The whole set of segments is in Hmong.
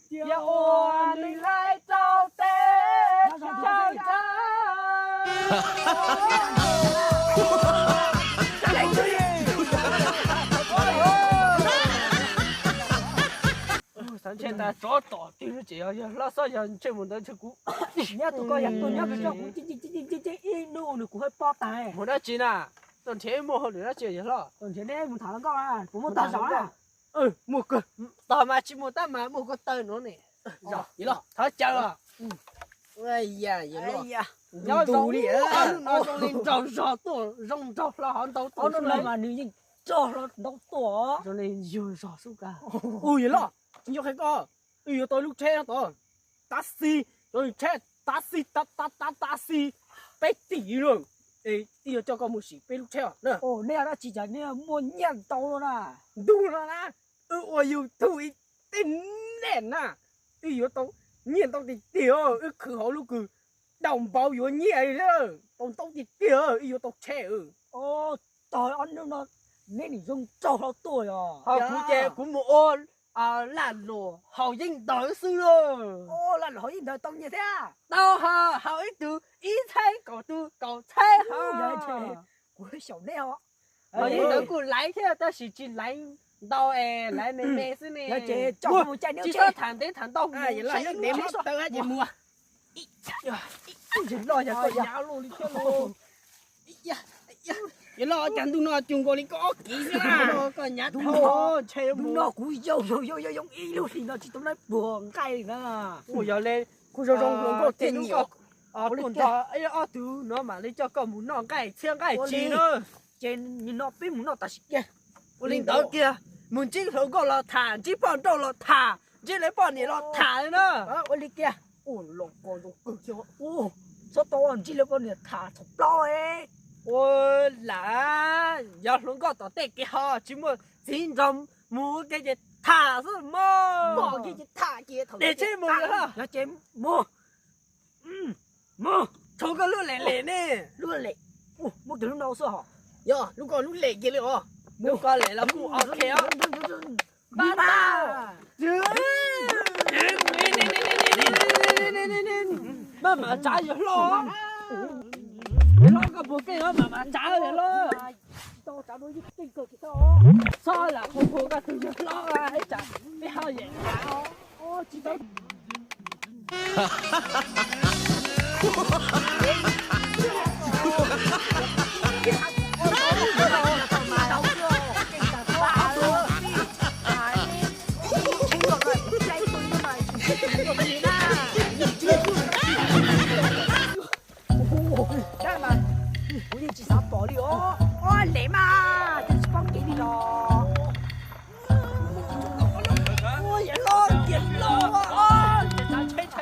Cia ua nws laib rau teb rau chaw. Xav ntshe tas tsov tom twg no ces yog hlob xwb, yog ntshe mus ntawd ntshe kuv nyob tus koj yog tuaj nyob pem rau kuv ib hnub nws kuv haj pom tas. Mus dab tsi na? Tuaj nrhiav ib muaj hauj lwm dab tsi yog hlob? Tuaj nrhiav neb mus tham hluas nkauj, kuv muaj tag zog na. Muaj kawg, tog mas tsis muaj tab mas muaj kawg taw no ne. Thov caw os. Nyob zoo li, ob hnub no zoo li nraug zog tuaj, zoo nraug hlo hov ntau tuaj mas nws yeej rog hlo ntau tuaj. Zoo li yug zog xwb kag. Ua yog loj, tsis nco qhia koj, wb yuav tau lub tsheb no tod, taxi, tsheb taxi, tav tav tav taxi, peb tim lawm. Es wb yuav coj koj mus sim peb lub tsheb os. Nej dab tsi cas nej muaj nyiaj ntau no na? Ntuj no na, wb ua YouTube ib teg nej na, wb yuav tau nyiaj ntau tiag tiag, wb khwv hauv lub kws daus npaum yuav nyiaj li, tau ntau tiag tiag, wb yuav tau tsheb. Tog ob hnub no neb nim zoo nraug hlo tuaj yog. Ho kuv ces kuv mus ua laj luam haus yeeb ntawd xwb lauj. Laj luam haus yeeb ntawd tau nyiaj thiab? Tau, haus ib tug ib txhiab, kaum tug kaum txhiab ho. Kuv xyaum neb os. Haus yeeb ntawd kuj laiv thiab tab sis tsis laiv ntau es laiv me me xwb ne. Tsis txhob tham ntev tham ntau. Yog loj cas ntuj no cug nkaus li koj ob kiv xwb na. Koj nyav dhau, ntshe ntuj no kuv yoo yoo yoo yoo ib lub hlis no tsis tau noj pluag nqaij li na. Kuj yog li, kuj zoo zoo hluas nkauj tej hnub koj kuj nrog ib ob tug no mam li coj koj mus noj nqaij txhiab nqaij tsis na. Ces nim no peb mus noj tam sim kiag. Ua li ntawd kiag, mus ntsib hluas nkauj los tham, ntsib poj nrauj los tham, ntsib lawv poj niam los tham na. Ua li kiag. Ua los koj zoo kawg thiab. Txhob tau ntsib lawv poj niam tham thaum plaub. Ua lam yog hluas nkauj tom tej kev ho tsis muaj txiv nrog mus ua ke ces tham xwb mog. Tham ces mus yog ces mus. Mus, tshuav koj lub lem lem ne. Lub lem, muaj kiag lub no xwb hos. Yog lub koj lub lem kiag li os. Lub koj lem los kuj ok os. Pab tau. Maj mam tsav yawg hlob. Yawg hlob koj puag keej os, maj mam tsav yawg hlob. Txhob lam hu hu koj tus yawg hlob, ib tsam peb ho yem tsav os. Dab mas kuv yeej tsis xav pom li os. Os, lem mas, tsis paub kev li los. Ua yam los, yam los, os, yam los.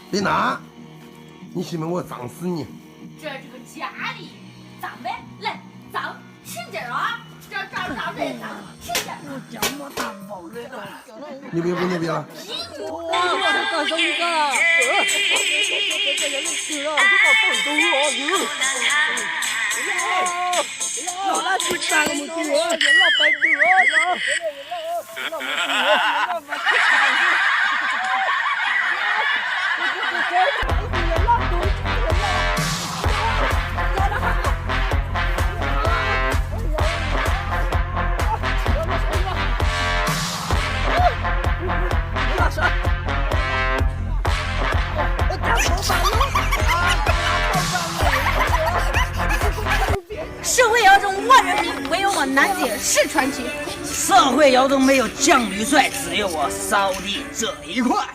Peb na, ni si me ua txav xwb ni. 这这个家里，咱们来，咱吃点儿啊，这这这这，咱吃点儿。 Nws pia pub nws pia.社会摇动万人迷，唯有我楠姐是传奇。社会摇动没有犟驴帅，只有我骚弟这一块。